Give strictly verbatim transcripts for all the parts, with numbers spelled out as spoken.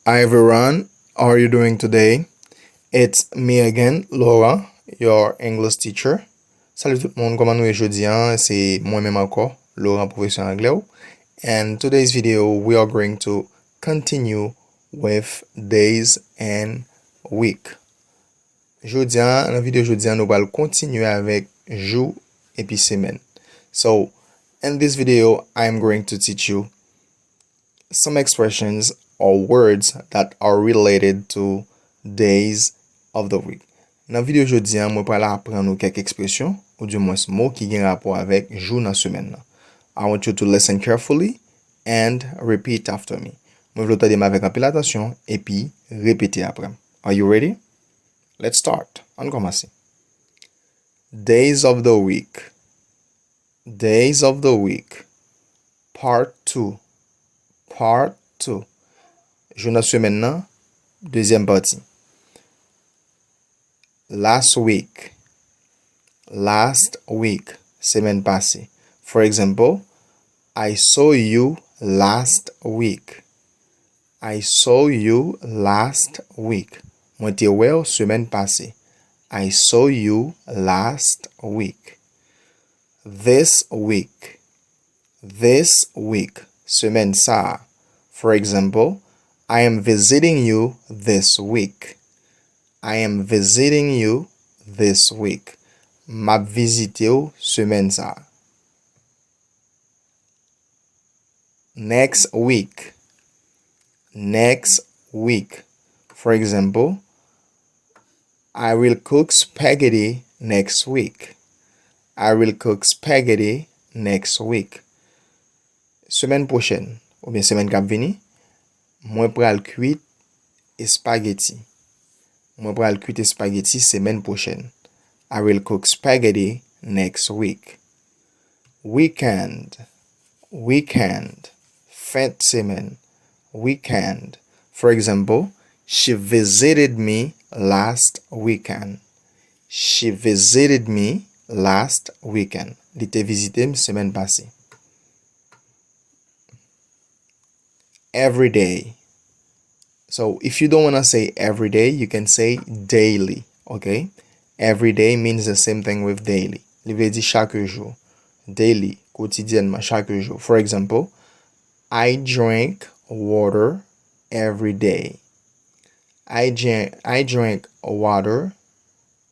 Hi everyone, how are you doing today? It's me again, Laurent, your English teacher. Salut tout moun, kòman nou ye jodi an? Se mwen menm ankò, Laurent, pwofesè anglè w. And today's video, we are going to continue with days and week. Jodi a, nan videyo jodi a, nou pral kontinye avèk jou epi semèn. So, in this video, I am going to teach you some expressions or words that are related to days of the week. Nan videyo jodi a, mwen pral aprann ou kèk ekspresyon, oudimwens mo ki gen rapò avèk jou nan semèn nan. I want you to listen carefully and repeat after me. Mwen vle w tande m avèk anpil atansyon epi repete apre m. Are you ready? Let's start. Ann kòmanse. Days of the week. Days of the week. Part two. Part two. Jou nan semèn nan, dezyèm pati. Last week. Last week. Semèn pase. For example, I saw you last week. I saw you last week. Mwen te wè w semèn pase. I saw you last week. This week. This week. Semèn sa a. For example, I am visiting you this week. I am visiting you this week. M ap vizite w semèn sa a. Next week. Next week. For example, I will cook spaghetti next week. I will cook spaghetti next week. Semèn pwochèn, oubyen semèn k ap vini, mwen pral kwit espageti. Mwen pral kwit espageti semèn pwochèn. I will cook spaghetti next week. Weekend. Weekend. Fen semèn. Weekend. For example, she visited me last weekend. She visited me last weekend. Li te vizite m semèn pase. Every day. So, if you don't want to say every day, you can say daily, okay? Every day means the same thing with daily. Li vle di chak jou. Daily, kotidyènman, chak jou. For example, I drink water every day. I drink, I drink water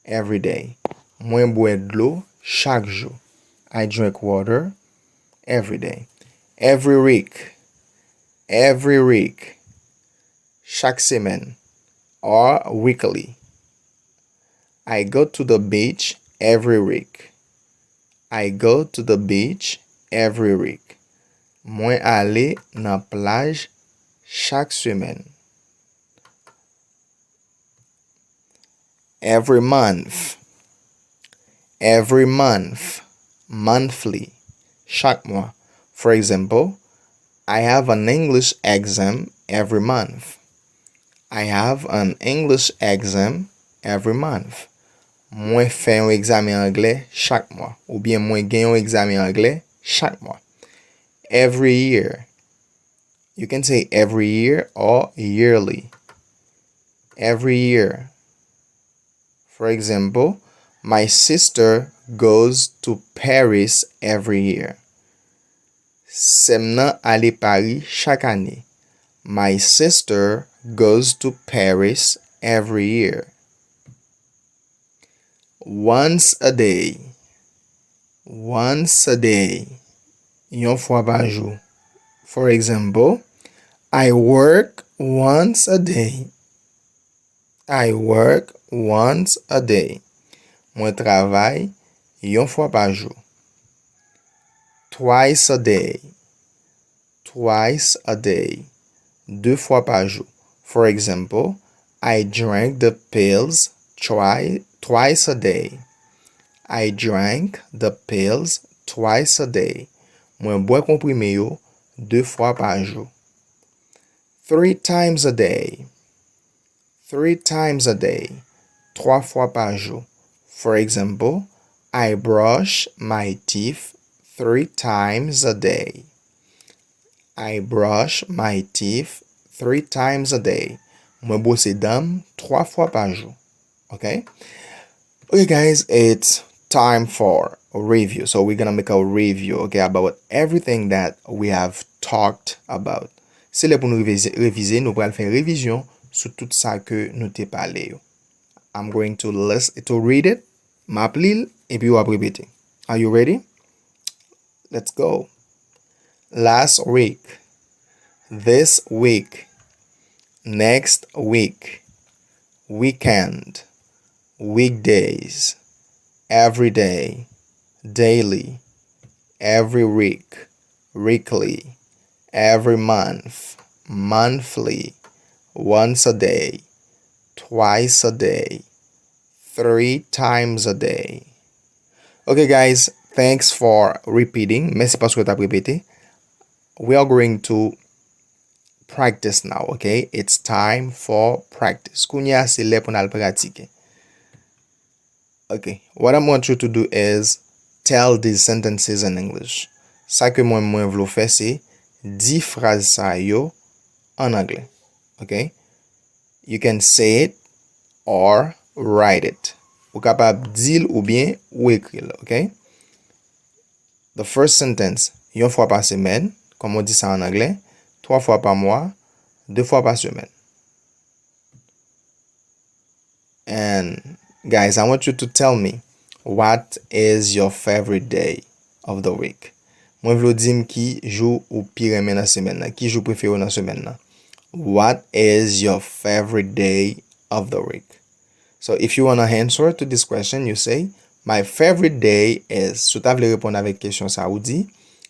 every day. Mwen bwè dlo chak jou. I drink water every day. Every week. Every week. Chak semèn. Or weekly. I go to the beach every week. I go to the beach every week. Mwen ale nan plaj chak semèn. Every month. Every month. Monthly. Chak mwa. For example, I have an English exam every month. I have an English exam every month. Mwen fè yon egzamen anglè chak mwa. Oubyen mwen gen yon egzamen anglè chak mwa. Every year. You can say every year or yearly. Every year. For example, my sister goes to Paris every year. Sè m nan ale Pari chak ane. My sister goes to Paris every year. Once a day. Once a day. Yon fwa pa jou. For example, I work once a day. I work once a day. Mwen travay yon fwa pa jou. Twice a day. Twice a day. De fwa pa jou. For example, I drank the pills twi- twice a day. I drank the pills twice a day. Mwen bwè konprime yo de fwa pa jou. Three times a day. Three times a day. Twa fwa pa jou. For example, I brush my teeth three times a day. I brush my teeth three times a day. Mwen bwose dan m twa fwa pa jou. Ok? Ok, guys, it's time for a review. So we're gonna make a review, okay, about everything that we have talked about. Se lè pou nou revize, revize, nou pral fè revizyon sou tout sa ke nou te pale yo. I'm going to list, to read it. M ap li l, epi w ap repete. Are you ready? Let's go. Last week. This week. Next week. Weekend. Weekdays. Every day. Daily. Every week. Weekly. Every month. Monthly. Once a day. Twice a day. Three times a day. Ok, guys, thanks for repeating. Mèsi paske w t ap repete. We are going to practice now, ok? It's time for practice. Kounye a, se lè pou n al pratike. Ok, what I want you to do is tell these sentences in English. Sa ke mwen, mwen vle w fè, se di fraz sa yo an anglè. Ok? You can say it or write it. Ou kapab di l oubyen ou ekri l, ok? The first sentence, yon fwa pa semèn, kòm w di sa an anglè, twa fwa pa mwa, de fwa pa semèn. And guys, I want you to tell me, what is your favorite day of the week? Mwen vle w di m ki jou ou pi renmen nan semèn nan, ki jou prefere w nan semèn nan. What is your favorite day of the week? So if you wanna answer to this question, you say, my favorite day is. Si w ta vle reponn avèk kesyon sa, ou di,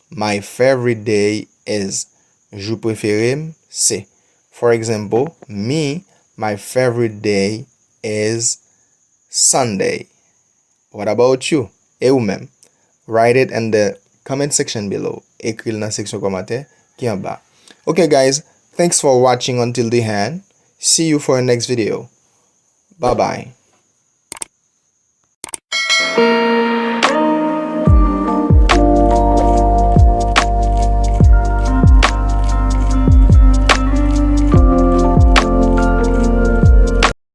my favorite day is. Jou prefere m se. For example, me, my favorite day is Sunday. What about you? E ou menm? Write it in the comment section below. Ekri l nan seksyon kòmantè ki anba. Ok, guys, thanks for watching until the end. See you for the next video. Bye bye.